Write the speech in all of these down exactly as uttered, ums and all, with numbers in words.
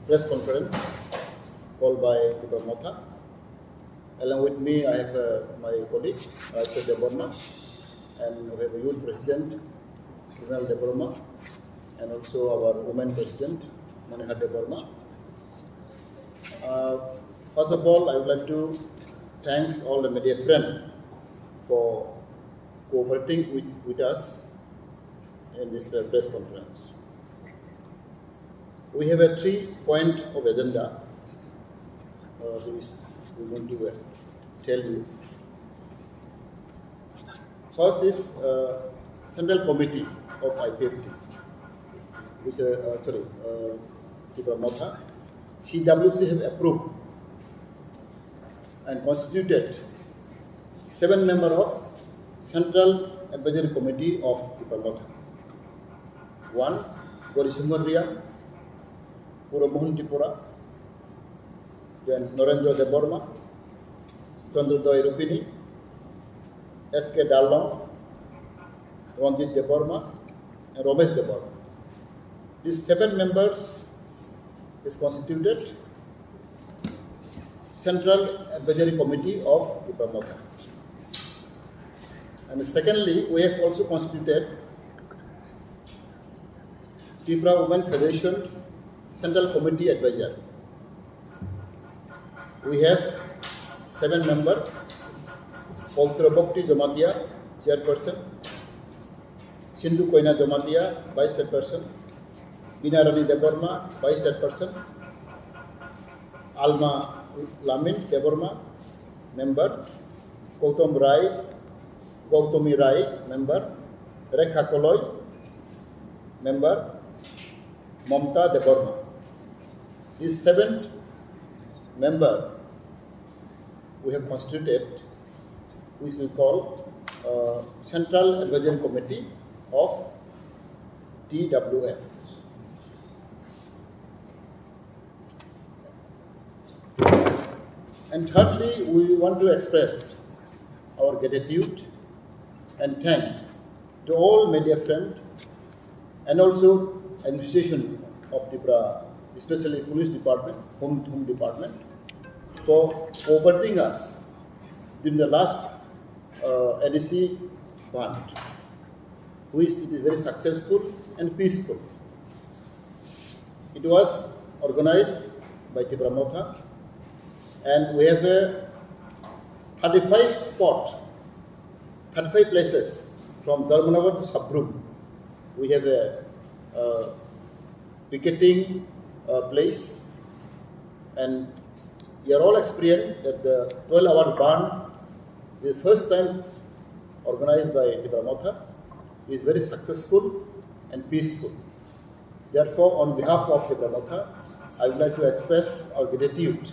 press conference called by Tipra Motha. Along with me, I have uh, my colleague, Rajesh Debbarma, and we have a youth president, Kunal Debbarma, and also our women president, Maniha Debbarma. Uh, first of all, I would like to thanks all the media friend for cooperating with, with us in this uh, press conference. We have a three point of agenda uh, which we want to uh, tell you. First is uh, Central Committee of I P F T, which uh, uh, sorry, uh, Tipra Motha, C W C have approved and constituted seven member of Central Advisory Committee of Tipra Motha. One, Gori Singh Riang, Puro Mohan Tripura, then Narendra Debbarma, Chandra Doy Rupini, S K Darlong, Ranjit Debbarma, and Ramesh Debbarma. These seven members is constituted Central Advisory Committee of Tipra Motha. And secondly, we have also constituted Tipra Women Federation Central Committee Advisor. We have seven member, Paultra Bhakti Jamatia, chairperson, Sindhu Koina Jamatia, vice chairperson, Bina Rani Debbarma, vice chairperson, Alma Lamin Debbarma, member, Gautam Rai, Gautami Rai, member, Rekha Koloi, member, Mamta Debbarma. This seventh member we have constituted, which we call uh, Central Advisory Committee of T W F. And thirdly, we want to express our gratitude and thanks to all media friend and also administration of Tipra, especially police department, home, home department, for cooperating us during the last uh, A D C bandh, which it is very successful and peaceful. It was organized by Tipra Motha, and we have a thirty-five spot, thirty-five places from Dharmanagar to Sabrum. We have a uh, picketing uh, place, and we are all experienced that the twelve-hour bandh, the first time organized by Tipra Motha, is very successful and peaceful. Therefore, on behalf of Tipra Motha, I would like to express our gratitude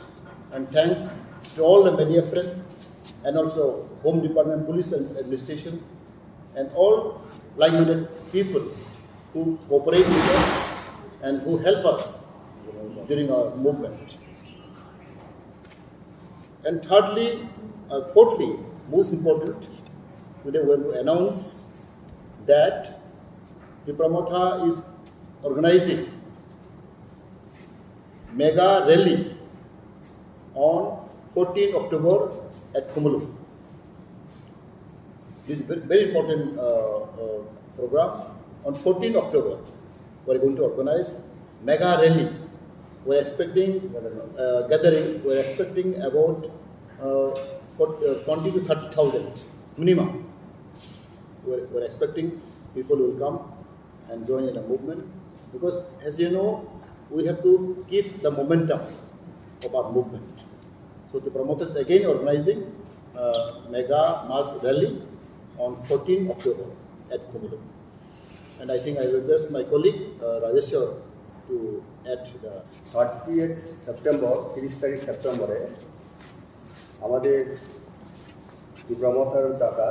and thanks to all the media friend and also Home Department, Police and Administration, and all like-minded people who cooperate with us and who help us during our movement. And thirdly, uh, fourthly, most important, today we want to announce that Tipra Motha is organizing mega rally on fourteen October at Khumulwng. This is very, very important uh, uh, program. On fourteen October, we are going to organize mega rally. We are expecting uh, gathering. We are expecting about uh, for, uh, twenty to thirty thousand minimum. We are, we are expecting people will come and join in a movement, because, as you know, we have to keep the momentum of our movement. So the promoters again organizing uh, mega mass rally on fourteen October at Khumulwng. And I think I will request my colleague uh, Rajeshwar to add the thirty eight September, তিরিশ তারিখ সেপ্টেম্বরে আমাদের ত্রিপুরা মথার ডাকা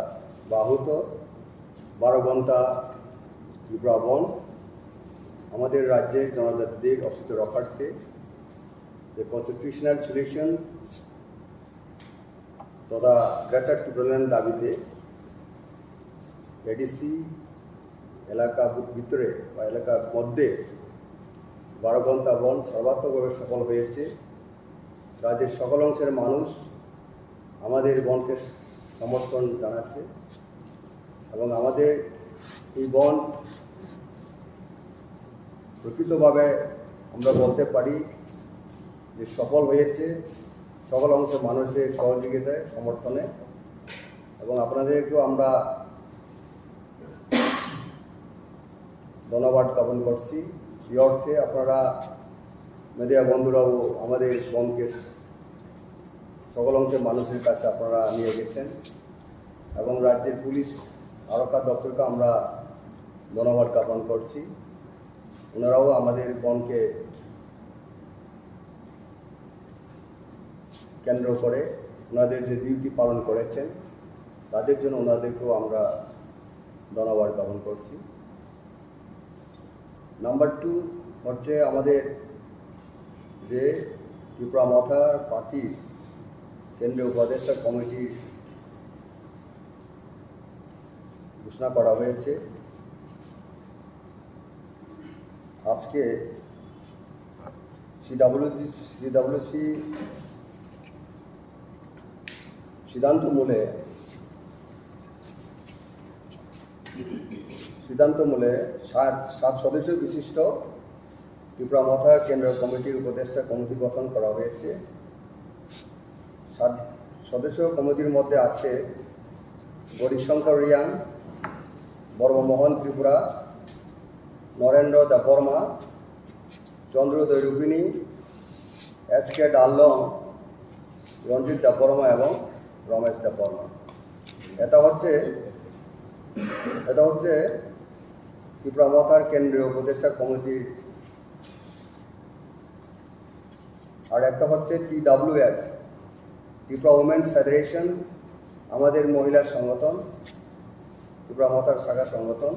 বা আহত বারো ঘন্টা ত্রিপুরা বন্ধ, আমাদের রাজ্যের জনজাতিদের অস্তিত্ব রক্ষার্থে যে কনস্টিটিউশনাল সলিউশন তথা গ্রেটার ত্রিপুরাল্যান্ড দাবিতে এডিসি এলাকা ভিতরে বা এলাকার মধ্যে বারো ঘন্টা বন্ধ সর্বাত্মকভাবে সফল হয়েছে। রাজ্যের সকল অংশের মানুষ আমাদের বন্ধকে সমর্থন জানাচ্ছে এবং আমাদের এই বন্ধ প্রকৃতভাবে আমরা বলতে পারি যে সফল হয়েছে সকল অংশের মানুষের সহযোগিতায়, সমর্থনে। এবং আপনাদেরকেও আমরা ধন্যবাদ জ্ঞাপন করছি। এই অর্থে আপনারা মিডিয়া বন্ধুরাও আমাদের বন্ধকে সকল অংশের মানুষের কাছে আপনারা নিয়ে গেছেন এবং রাজ্যের পুলিশ আরক্ষা দপ্তরকে আমরা ধন্যবাদ জ্ঞাপন করছি। ওনারাও আমাদের বন্ধকে কেন্দ্র করে ওনাদের যে ডিউটি পালন করেছেন, তাদের জন্য ওনাদেরকেও আমরা ধন্যবাদ জ্ঞাপন করছি। নাম্বার টু হচ্ছে আমাদের যে ত্রিপুরা মথার পাতি কেন্দ্রীয় উপদেষ্টা কমিটির ঘোষণা করা হয়েছে। আজকে সিডাব্লিউসি সিডাব্লিউসি সিদ্ধান্ত মূলে সিদ্ধান্ত মূলে সাত সাত সদস্য বিশিষ্ট ত্রিপুরা মথার কেন্দ্র কমিটির উপদেষ্টা কমিটি গঠন করা হয়েছে। সাত সদস্য কমিটির মধ্যে আছে গৌরীশঙ্কর রিয়াং, বর্মমোহন ত্রিপুরা, নরেন্দ্র দেববর্মা, চন্দ্রোদয় রুপিণী, এস কে ডাল্লং, রঞ্জিত দেববর্মা এবং রমেশ দেববর্মা। এটা হচ্ছে এটা হচ্ছে ত্রিপুরা মথার কেন্দ্রীয় উপদেষ্টা কমিটির। আর একটা হচ্ছে টিডাব্লিউএফ, ত্রিপুরা উমেন্স ফেডারেশন, আমাদের মহিলা সংগঠন, ত্রিপুরা মথার শাখা সংগঠন।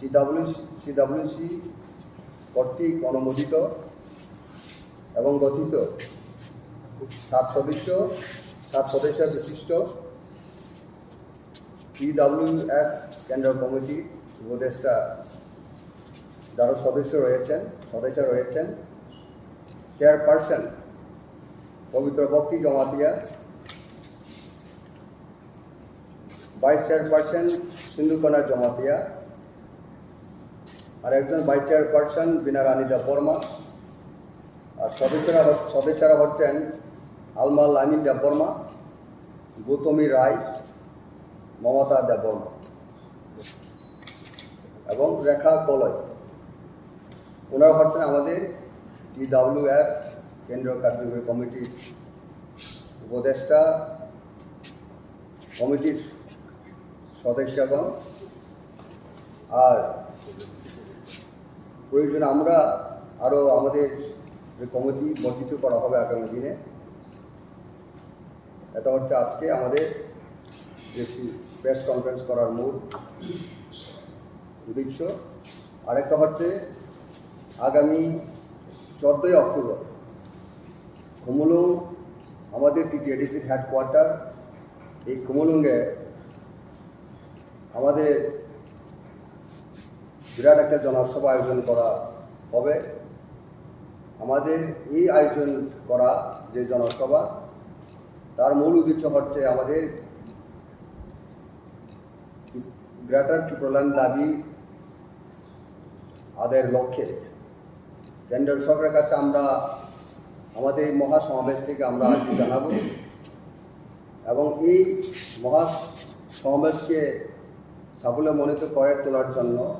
সিডাব্লিউ সিডাব্লিউসি কর্তৃক অনুমোদিত এবং গঠিত সাত সদস্য সাত সদস্য বিশিষ্ট টিডাব্লিউএফ কেন্দ্র কমিটি উপদেষ্টা যারা সদস্য রয়েছেন, সদস্য রয়েছেন, চেয়ারপারসন পবিত্র ভক্তি জমাতিয়া, ভাইস চেয়ারপারসন সিন্ধুকণা জমাতিয়া, আর একজন ভাইস চেয়ারপারসন বিনা রানী দেববর্মা। আর সদস্যরা হ- সদস্যরা হচ্ছেন আলমা লামিন দেববর্মা, গৌতমী রায়, মমতা দেববর্মা এবং রেখা কলয়। ওনারা হচ্ছেন আমাদের টিডাব্লিউএফ কেন্দ্রীয় কার্যকরী কমিটির উপদেষ্টা, কমিটির সদস্যগণ। আর প্রয়োজনে আমরা আরও আমাদের যে কমিটি গঠিত করা হবে আগামী দিনে। এটা হচ্ছে আজকে আমাদের যে প্রেস কনফারেন্স করার মূল উদ্দেশ্য। আরেকটা হচ্ছে আগামী চোদ্দোই অক্টোবর খুমুলুং, আমাদের টিটিএডিসির হেডকোয়ার্টার, এই খুমুলুঙে আমাদের বিরাট একটা জনসভা আয়োজন করা হবে। আমাদের এই আয়োজন করা যে জনসভা, তার মূল উদ্দেশ্য হচ্ছে আমাদের গ্রেটার ত্রিপুরাল্যান্ড দাবি আদায়ের লক্ষ্যে কেন্দ্র সরকারের কাছে আমরা আমাদের এই মহাসমাবেশ থেকে আমরা আর্জি জানাবো এবং এই মহাসমাবেশকে সাফল্যমণ্ডিত করে তোলার জন্য